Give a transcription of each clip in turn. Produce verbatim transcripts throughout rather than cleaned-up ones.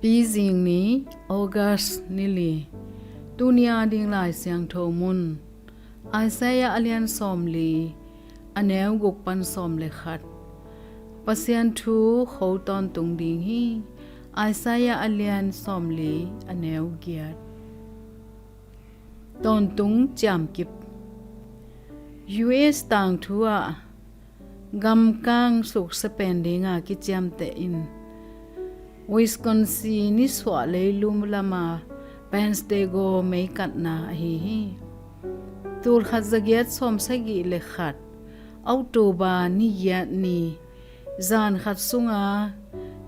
Pizing ni, August ni li. Tuni a ding Lai Siangtho mun, Isaiah a lian sawmli, a neu guk pan sawm le khat. Pasian thu kho tawntung ding hi. Isaiah a lian sawmli, a neu giat. Tawntung ciamkip. U S tangthu ah gamkang sukse pen dinga kiciamteh in Wisconsin nisuah leilum lama Pennsylvania meikatna ahi hi. Tulkhat zagiat sawmsagih le khat October ni giat ni zan khat sunga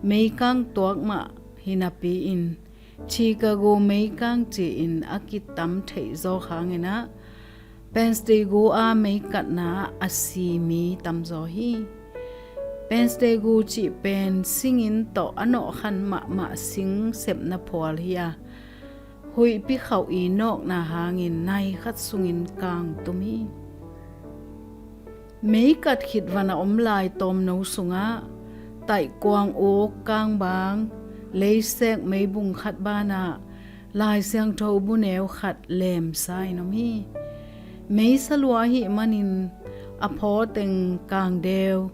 meikang tuak mah hinapi in Chicago meikang ci-in a kitam theih zawk hangin ah Pennsylvania a meikatna a si mi tamzaw hi. Pennsylvania cih pen singin tawh a nawhkhan mahmah sing sepna phual hi a, huihpi khauh i nawkna hangin nai khat sungin kang tum hi. Meikat khit van a om lai tawmno sungah taihkuang uk kangbang leisek meibung khat banah Lai Siangtho bu neu khat lemsa in om hi. Meisa lua ahih manin a phaw teng kang deu,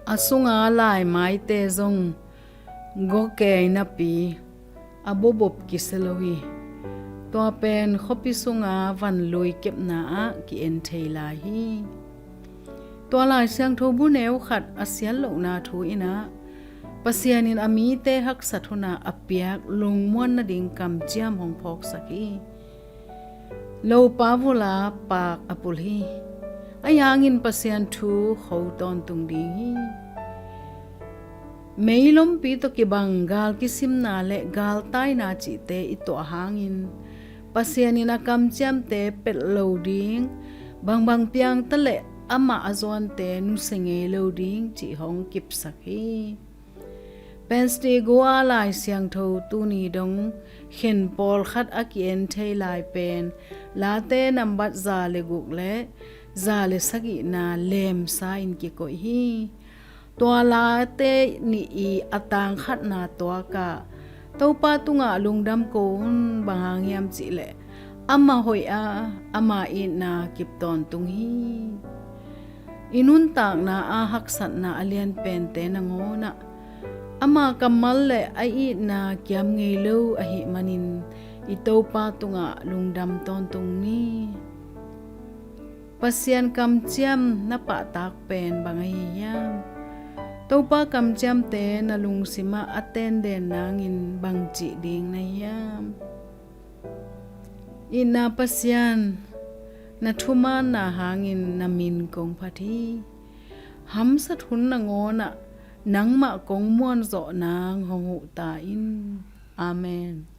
a sunga laimaite zong gawkei napi a bobop kisia lo hi. Tua pen khuapi sunga vanlui kepna ah ki-en thei lai hi. Tua Lai Siangtho bu neu khat a siat lohna thu in ah Pasian in a mite haksat hun ah a piak lungmuan nading kamciam hong phawksak hi. Lopa vula paak a pul hi. Ahi hangin Pasian thu kho tawntung ding hi. Meilompi tawh kibang gal kisimna le galtaina cihte i tuah hangin Pasian in a kamciamte pelh lo ding, bangbang piang taleh amah a zuante nusia ngei lo ding cih hong kipsak hi. Pennsylvania Lai Siangtho tuni dong khen pawlkhat a ki-en thei lai pen Late nambat za le guk le za le sagihna lemsa in kikoih hi. Tua Late nih i a tang khatna tuakah Topa tungah lungdam ko un, bang hang hiam cihleh ama hoih a, ama itna kip tawntung hi. I nuntakna a haksatna a lianpente nangawnah ama kammal le a itna kiam ngei lo ahih manin i Topa tungah lungdam tawntung ni. Pasian kamciam na pahtak pen bang ahi hiam? Topa kamciamte na lungsimah a tenden nangin bangcih ding na hiam? Itna Pasian, na thumaanna hangin na min kong phat hi. Hamsat hun nangawnah nangmah kong muanzawh nang hong huh ta in. Amen.